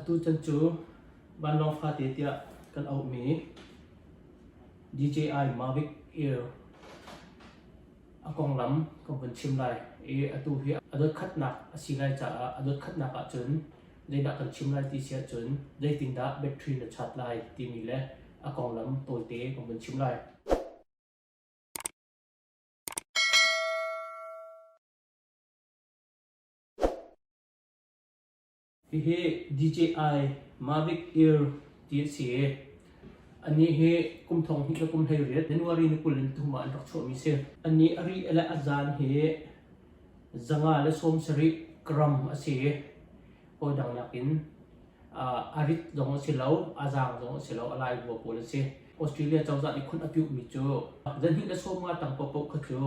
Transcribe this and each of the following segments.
Atu chan cu vanlawng fate tiah kan auhmi DJI Mavic Air a konglam kan vun chim lai i atu hi a dotkhatnak a si lai caah a dotkhatnak ahcun zeidah kan chim lai ti si ahcun zeitindah battery na chat lai timi le a konglam tawite kan vun chim lai. Hihi DJI Mavic Air ti a si i anih hi kum thong hnih le kum 18 January ni 23 ah an rak chuahmi a si. Anih a ri le a zan hi 170 gram a si i hawidang nakin a rit zong a si lo, a zaang zong a si lo, a laibua pawl a si. Australia cozah nih khun a piuhmi cu 250 tang paohpaoh kha cu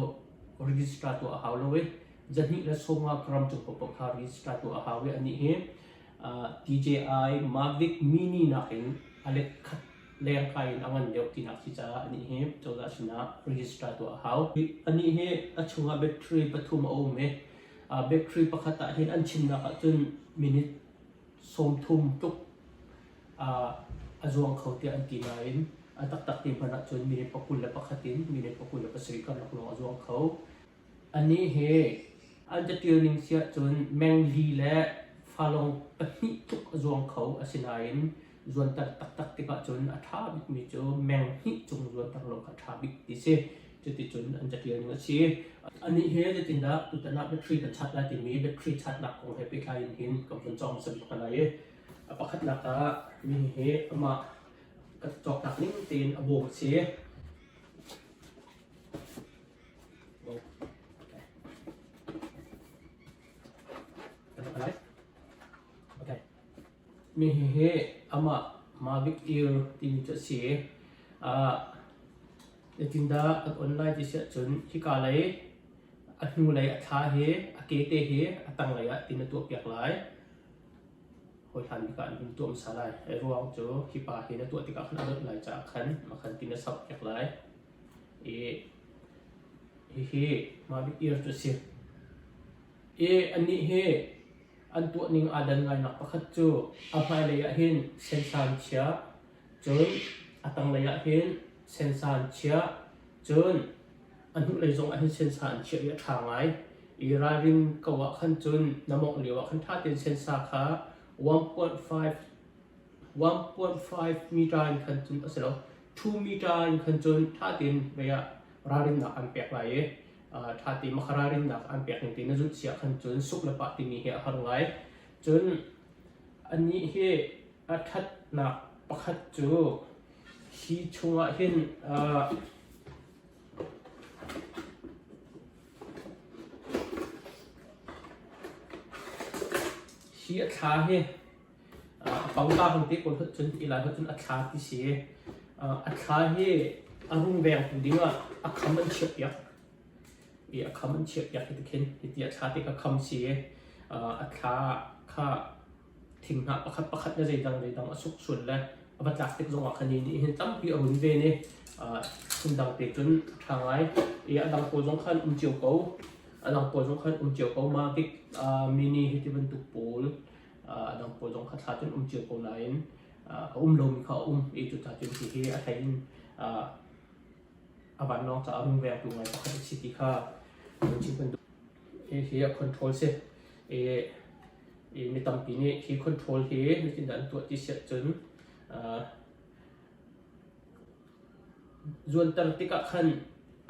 register tuah a hau lo i 250 gram cung paohpaoh kha register tuah a hau i anih hi DJI Mavic Mini nakin a let khat lengkai in a ngan deuh tinak si caah anih hi cozah sinah register tuah a hau. Anih hi a chungah battery pathum a um i battery pakhat ah hin an chimnak ahcun minute 30 tluk a zuang kho tiah an ti nain a taktak ti hmanh ahcun minute 21 in minute 27 karlak lawng a zuang kho. Anih hi an catial ning si ahcun mengli le falong pahnih tluk a zuang kho. Asinain zuanter taktak tikah cun a ṭha bikmi cu meng hnih cung zuanter lo kha a ṭha bik ti si. Cuticun an catial ning a si. Anih hi zeitindah tutan ah battery kan chat lai timi battery chatnak kong he pehtlai in hin kan vun cawng hmasa bik hna lai i a pakhatnak ah mi hi amah ka cawknak ning tein a bawm a si. Mi hihi amah Mavic Air timi cu a si. Zeitindah kan on lai ti si ahcun hika lei a hnulei a thla hi a kete hi a tanglei ah tin a tuahpiak lai. Hawi hlan bik ah an hun tuah hmasa lai. A ruang cu hi pa hi na tuah tikah khan a dawt lai caah khan makhan tin a sauhpiak lai. I hihi Mavic Air cu a si. I annih hi an tuahning aa dan ngainak pakhat cu a hmailei ah hin sensa an chiah, cun a tanglei ah hin sensa an chiah, cun a hnulei zong ah hin sensa an chiah i a ṭha ngai. I ralrin ko ah khan cun na mawngh lio ah khan ṭha tein sensa kha 1.5 1.5 meter in khan cun a si lo 2 meter in khan cun ṭha tein vei ah ralrinnak an pek lai i ṭha tein maka ralrinnak an pek ning tein na zulh si ah khan cun suk le pah timi hi a har ngai. Cun anih hi a ṭhatnak pakhat cu hi chungah hin hi a thla hi A pangpar hang te pawl hot cun ti lai hot cun a thla ti si. A thla hi a rungvengtu dingah a kham an chiahpiak. I a kham an chiahpiak hi tikhin hiti a thla te kha kham si i a thla kha thinghnah pakhat pakhat le zeidang zeidang a suk sual le a va tlak tik zongah khan hi nih hin tampi a run ven i phundang te cun a ṭha ngai. I a dang pawl zong khan um cio ko. A dang pawl zong khan um cio ko. Mah tik mini hi ti bantuk pawl a dang pawl zong kha thla cun um cio ko nain a um lomi kha a um i cucaah cun hihi a hlei in a vanlawng caah rungvengtu ngai pakhat a si ti kha chim kan duh. Hi a control si. I, i mi tampi nih hi control hi zeitindah an tuah ti si ahcun Zuanter tikah khan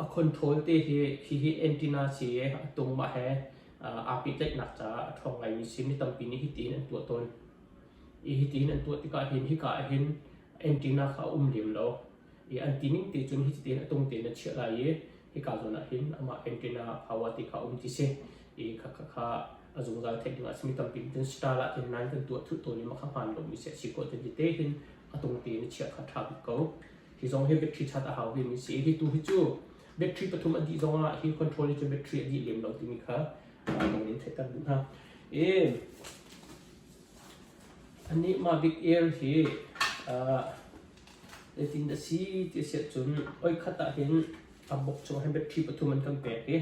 a control te hi hihi antenna si i a tung mah he aa pehtlaihnak caah a ṭhawng ngaimi si. Mi tampi nih hitihin an tuah tawn. I hitihin an tuah tikah hin hika ah hin antenna kha a um lem lo. I an ti ning te cun hiti tein a tung tein a chiah lai i hika zawn ah hin amah antenna power ti kha a um ti si. I kha kha kha a zungzal theih ding ah si. Mi tampi nih cun star ah hin nain kan tuah thulh tawn i mah kha hmaan lomi si a si khawh cun hite hin a tung tein a chiah kha ṭha bik ko. Hi zong hi battery chat a hau vemi si. Hi tu hi cu battery pathum a dih zong ah hi control hi cu battery a dih lem lo timi kha kan in theihter duh hna. E anih Mavic Air hi zeitin a si ti si ahcun oi khat ah hin a bok chung hin battery pathum an kan pek i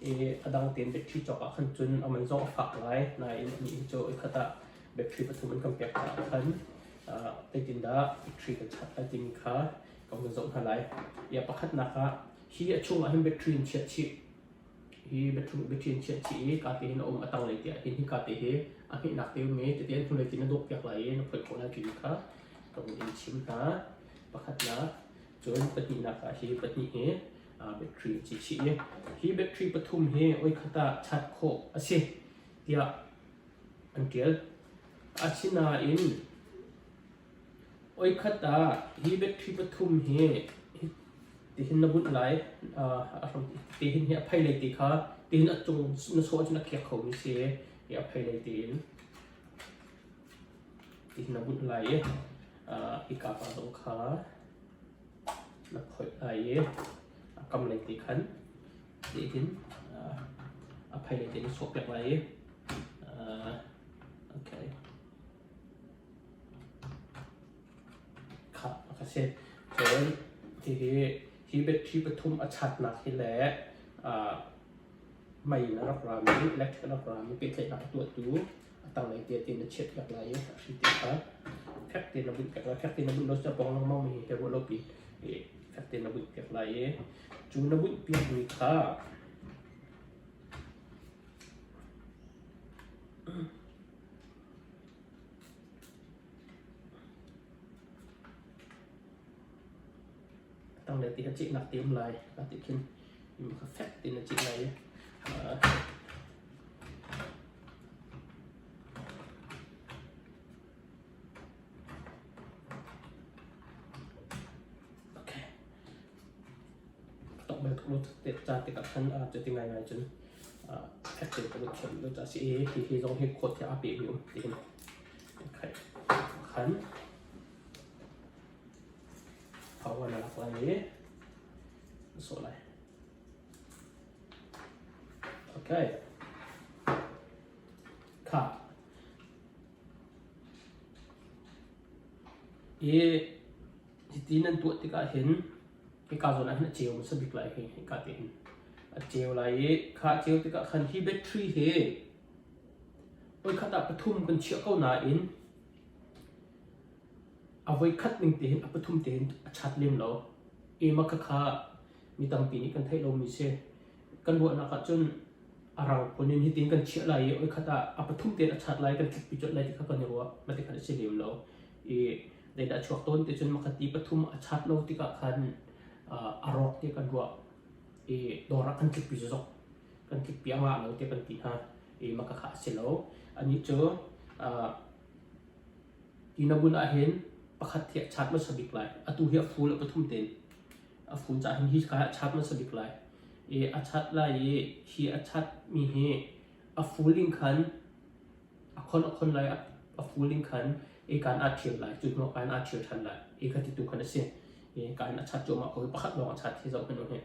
i a dang tein battery cawk ah khan cun a man zong a fak ngai nain anih hi cu oi khat ah Battery pathum an kan pek caah khan zeitindah battery kan chat lai timi kha kan vun zoh hna lai. Ia pakhatnak ah hi a chungah hin battery in chiah chih. Hi battery in chiah chih i ka te hin a um a tanglei te ah hin hika te hi a hmehnak te um i tete an hnulei te na dawh piak lai i na phoih khawh lai timi kha ka vun in chim hna. Pakhatnak cun pahnihnak ah hi pahnih hi battery in chih chih i hi battery pathum hi oi khat ah chat khawh a si tiah an ṭial. Asinain oikhat ah hi battery pathum hi tihin na bunh lai. Tihin hi a phei lei ti kha tihin a cung na sawh ahcun a khiak khomi si i a phei lei tiin tihin na bunh lai i hika pa zong kha na phoih lai i a kam lei ti khan tihin a phei lei tein na sawhpiak lai i okay kha a si. Cun hihi hi battery pathum a chatnak hi le mei in a rak rami electric a rak rami pehtlaihnak a tuahtu a tanglei te tein na chiahpiak lai i a hri te kha fek tein na bunh piak lai. Fek tein na bunh lo cu a pong lengmang mi hi ruah lo pi fek tein na bunh piak lai i cu na bunh piakmi kha Tanglei ti kha cehnak te um lai a ti khin kha fek tein na ceh lai i Okay. Tok bel tuk lo te ca tikah khan cuti ngaingai cun fek tein ka thiam lo ca si i hi hi zong hi khawt hi aa pehmi um ti hin khan power na lak lai i na sawh lai. Okay. Kha. I hiti nan tuah tikah hin hika zawn ah hin a ceu hmasa bik lai hi hika te hin a ceu lai i kha a ceu tikah khan hi battery hi voikhat ah pathum kan chiah ko nain A voikhat ning tein a pathum tein a chat lem lo. Ema khakha mi tampi nih kan theih lomi si. Kan ruahnak ahcun a rang phun in hitin kan chiah lai i oikhat ah a pathum tein a chat lai kan tlikpi colh lai ti kha kan i ruah. Mah ti khan a si lem lo. I zeidah a chuak tawn ti cun makhat ti pathum a chat lo tikah khan a rawk ti kan ruah. I dawr ah kan tlikpi zok. Kan tlikpi a ngah lo ti kan ti hna. I mah khakha a si lo. Anih cu Hi na bun ahhin pakhat hi a chat hmasa bik lai. Atu hi a full a pathum tein. A full caah hin hi ka hi a chat hmasa bik lai. I a chat lai i hi a chat mi hi a full in khan a khon a khon lai a full in khan i kan aa ṭhial lai. Cu hnu ah kan aa ṭhial ṭhan lai. I kha ti tu khan a si. I kan a chat cuahmah ko hi pakhat lawng a chat hi zoh hmanh u hi.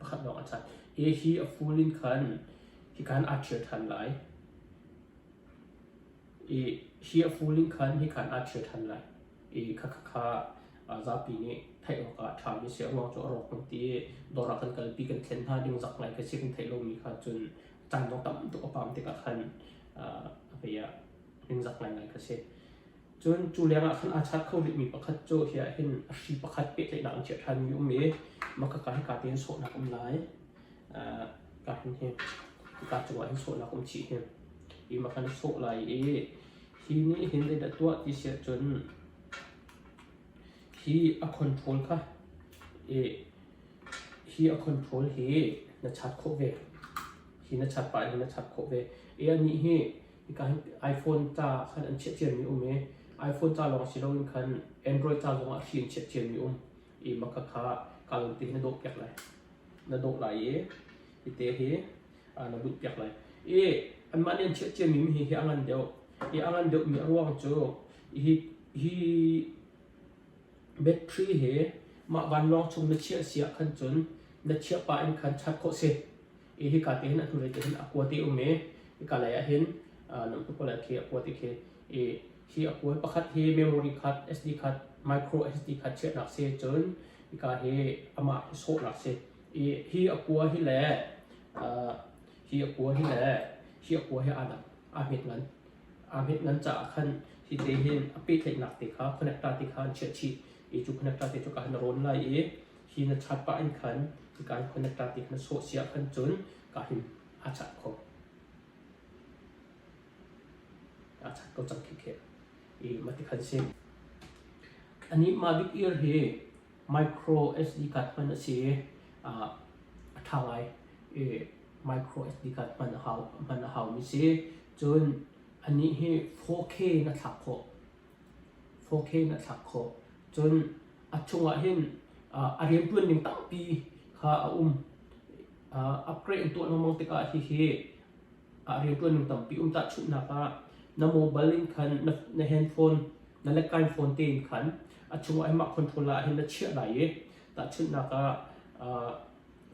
Pakhat lawng a chat. I hi a full in khan hi kan aa ṭhial ṭhan lai. I hi a full in khan hi khan aa ṭhial ṭhan lai i khakha zapi nih theih awkah a ṭhami si. A ruang cu a rawk kan ti i dawr ah kan kalpi kan thlen hna ding zak ngai khi si kan theih lomi kha cun caan zong tam tuk a pam tikah khan a vei ah ningzak ngaingai kha si. Cun cu lengah khan aa chat kho rihmi pakhat cu hi ah hin a hri pakhat pehtlaihnak an chiah ṭhanmi um i mah khaka hika tein sawhnak um lai. Ka hin hi ka cungah hin sawhnak um chih hi. Hi ma kan sawh lai i hi nih hin zeidah tuah ti si ahcun hi a control kha i hi a control hi na chat khawh ve. Hi na chat pah in na chat khawh ve. I anih hi hika hin iPhone ca khan an chiah ciami um i iPhone ca lawng si loin khan Android ca zongah hri an chiah ciami um i mah khakha kaa lawm ti hi na dawh piak lai. Na dawh lai i hi te hi na bunh piak lai. I anmah nih an chiah ciami hi hi a ngan deuh. I a ngan deuhmi a ruang cu hi hi battery hi mah vanlawng chung na chiah si ah khan cun na chiah pah in khan chat khawh si. I hika te hin a hnulei te hin a kua te um i hika lei ah hin nan hmuh ko lai khi a kua te khi i hi a kua pakhat hi memory card SD card micro SD card chiahnak si cun hika hi amah hi sawhnak si. I hi a kua hi le hi a kua hi le hi a kua hi aa dang aa hmet ngan. Aa hmet ngan caah khan hi te hin a pehtlaihnak te kha connector te kha an chiah chih i cu connector te cu ka han rawn lai i hi na chat pah in khan hika in connector te kha na sawh sia khan cun ka hin aa chat kho. Aa chat ko cang khi khi. I mah ti khan si. Anih Mavic Air hi micro SD card hman a si i a ṭha ngai. I micro SD card hman a hau hman a haumi si. Cun anih hi 4K na thlak khawh. 4K na thlak khawh. Cun a chungah hin a rianṭuan ning tampi kha a um. Upgrade an tuah lengmang tikah hihi a rianṭuan ning tampi um. Tahchunhnak ah na mobile in khan na handphone na lekkain phone tein khan a chungah hin mah controller ah hin na chiah lai i tahchunhnak ah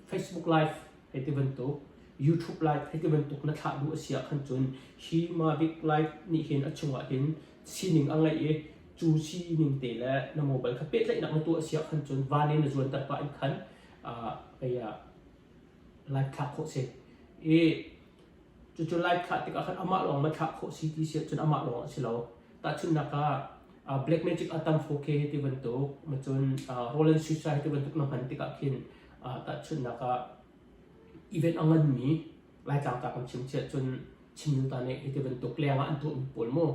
Facebook Live hei ti bantuk YouTube Live hei ti bantuk na thlah duh a si ah khan cun hi Mavic Live nih hin a chungah hin sining a ngeih i cu sining te le na mobile kha pehtlaihnak na tuah a si ah khan cun van in na zuanter pah in khan kei ah live thlak khawh si. I cucu live thlah tikah khan amah lawng ma thlah khawh si ti si ahcun amah lawng a si lo. Tahchunhnak ah Blackmagic Atom 4K hi ti bantuk, cun Roland Susa hi ti bantuk na hman tikah khin tahchunhnak ah event a nganmi Laitlang ta kan chim chiah cun Chin ta nih hi ti bantuk leng ah an tuahmi pawl mu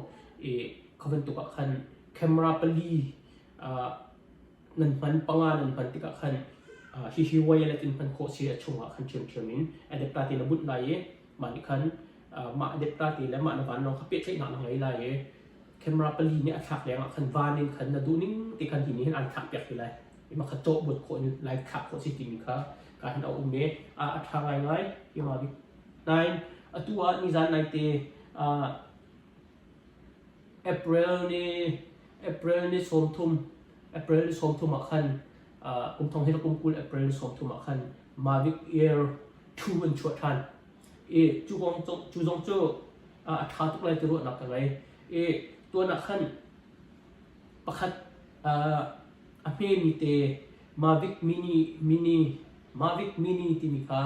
i kha bantuk ah khan camera pali nan hman panga nan hman tikah khan hihi wireless in hman khawh si a chungah khan ṭhiamṭhiam in adapter te na bunh lai i mah nih khan mah adapter te le mah na vanlawng kha pehtlaihnak na ngei lai i camera pali nih a thlak leng ah khan van in khan na duh ning te khan hi nih hin an thlak piak te lai i mah kha cawh buat khawh in lai thlak khawh si timi kha ka hin a um i a ṭha ngaingai hi ma bik nain atu ah nizan nai te April ni April ni 30 April ni 30 ah khan kum thong hi kum 20 April ni 30 ah khan Mavic Air 2 an chuah ṭhan. I cu kong cu zong cu a ṭha tuk lai ti ruahnak ka ngei. I tuan ah khan pakhat a hmemi te Mavic Mini Mini Mavic Mini timi kha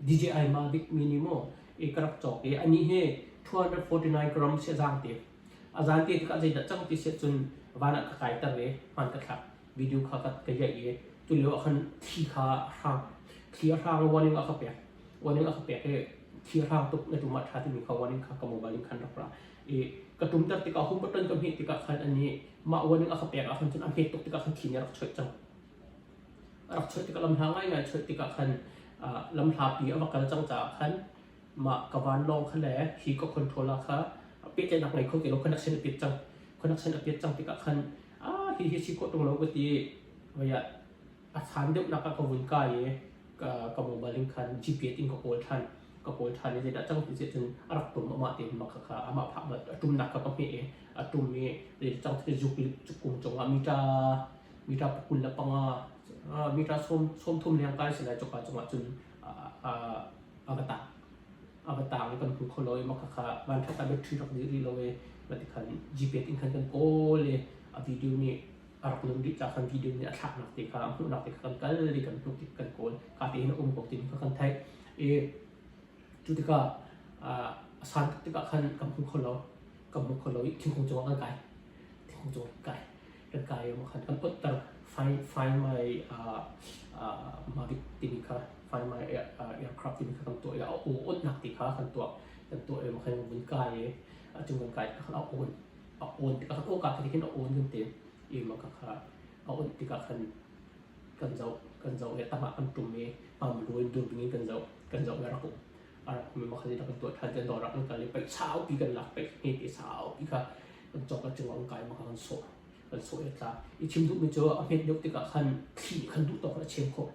DJI Mavic Mini maw i ka rak cawk i anih hi 249 gram si a zaang te. A zaan te tikah zeidah cang ti siah cun van ah ka kaiter i hman ka thlak. Video kha ka ka iaih i tulio ah khan thli kha a hrang. Thli a hrang i warning a ka pek. Warning a ka pek i thli a hrang tuk na tum ah ṭha timi kha warning kha ka mobile in khan rak ra. I ka tumter tikah home button ka hmeh tikah khan anih mah warning a ka pek ah khan cun a hmet tuk tikah khan thli nih a rak choih cang. A rak chuah tikah lamhla ngaingai chuah tikah khan lamhlapi a va kal cang caah khan mah ka vanlawng kha le hi ka controller kha pehtlaihnak ngei kho ti lo connection a pit cang. Connection a pit cang tikah khan ah hi hi si khawh ṭung lo ka ti vei ah a chan deuhnak ah ka vun kai i ka, ka mobile in khan GPS in ka kawl ṭhan. Ka kawl ṭhan i zeidah cang ti cun a rak tum amah tein mah kha amah phah a ṭumnak kha ka hmeh i a ṭum i zeidah cang ti zuk kung cungah mita mita 25 mita 30 leng kai si lai cuka cungah cun a va tang a va tang i kan hmu kho lo i mah khakha vanṭhat ah battery rak dih rih lo i mah khan GPS in khan kan kawl i a video nih a rak nun rih ca khan video nih a thlaknak te kha a hmuhnak te kha kan kal i kan hmuh tik kan kawl ka te hin a um ko ti kha kan theih i cu tikah a san tuk tikah khan kan hmu kho lo kan hmu kho lo i thingkung cungah kan kai thingkung cungah kan kai kan kai i khan kan onhter find find my Mavic timi kha find my aircraft timi kha kan tuah i a aw onhnak ti kha kan tuah kan tuah i khan vun kai i a cung kan kai tikah khan a on a on tikah khan awka khi khin a on kan ti i mah kha kha a on tikah khan kan zoh kan zoh i tangah kan tum i hmamlu in dur ding in kan zoh kan zoh i a rak um a rak um i mah kha kan tuah ṭhan kan dawr ah kan kal i paih saupi kan lak paih hngete saupi kha kan cawk a cungah kan kai mah kha kan sawh kan sawh i a tla i chim duhmi cu a hmet deuh tikah khan thli khan duh tawk in a chem khawh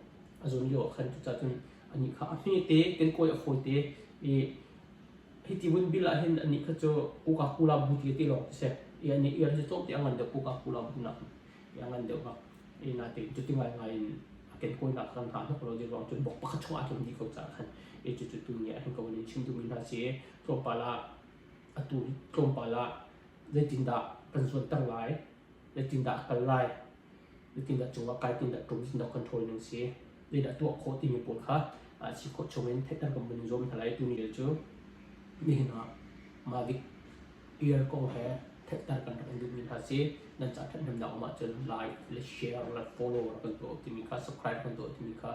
a zun lio ah khan cucaah cun anih kha a hmete kan kawi a fawi te i hiti vun bil ah hin anih kha cu Coca-Cola bu ti te lawng ti si i anih ear hi tlawm te a ngan deuh Coca-Cola bu nak i a ngan deuh bak i natein cuti ngaingai in a ken kawinak kan hna hnok lo di ruang cun bok pakhat chung ah tlum dih ko caah khan i cucu tu ni ah hin ka vun in chim duhmi hna si tlawmpal ah atu hi tlawmpal ah zeitindah kan zuanter lai, zeitindah a kal lai, zeitindah cungah kai, tindah ṭum, zeitindah control ning si, zeidah tuah khawh timi pawl kha si khawh chungin theihter kan vun in zuam hna lai. Tuni cu nihin ah Mavic Ear kong he theihter kan rak in duhmi hna si. Nan ca ṭhathnemnak um ahcun like le share le follow rak kan tuah timi kha subscribe kan tuah timi kha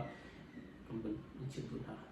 kan vun in chimh duh hna.